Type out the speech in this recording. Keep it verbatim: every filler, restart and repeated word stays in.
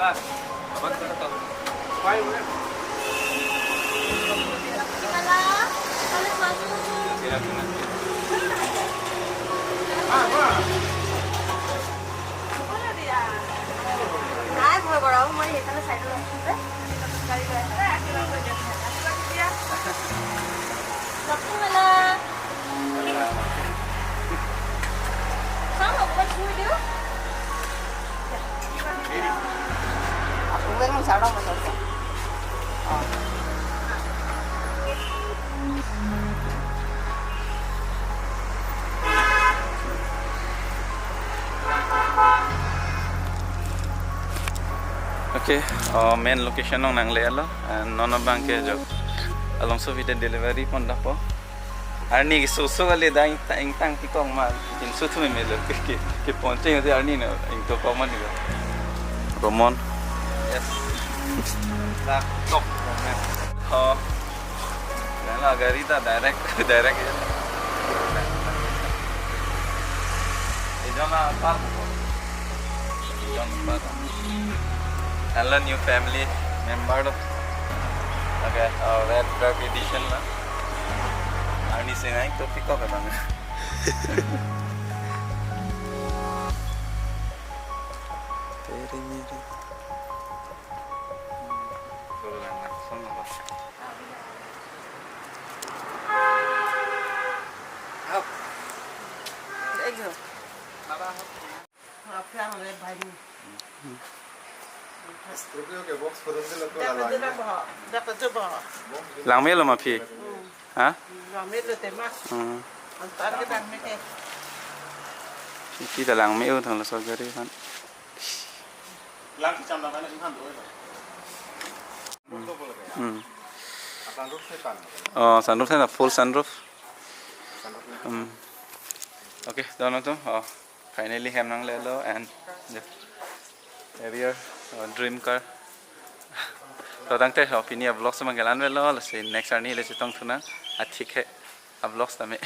নাই, ভয় কৰা, মই সেইফালে চাইডত আছো যে। গাড়ী লৈ আছে। লক্ষ্মী মেলা। চাওঁ, অকণমান চুই দিওঁ। Aku kan mau sarong, mau sarong. Oh. Okay, uh, main location along nanglelo, and non abang ke jo alongso video delivery pon dapo. Arni ke susu kali da ingtang, ingtang tikong ma, insu thu meme lo, ke, ke, ke ponche nge arni no ingtokok ma ni lo. Romon. Yes. Tak tok. Oh. Lahenlo gari ta direct, direct ya. Ijon apar. Ijon apar. Lahenlo new family member lo. Okay, uh, red dark edition lo. Arni sing aing to pick up abang. Tere mere. Langmelo ma phi? Ha? Hmm. Iti ta langme-o thang laso gari kan. Hmm. Oh, sunroof na, full sunroof. Hmm. Okay, don atum. Oh, finally hem nanglelo and the Harrier, uh, dream car. To tangte, uh, pini a-vlog si abang ke la-an avelo, lasi next arni le chetong thu nang, athik he a-vlog tame.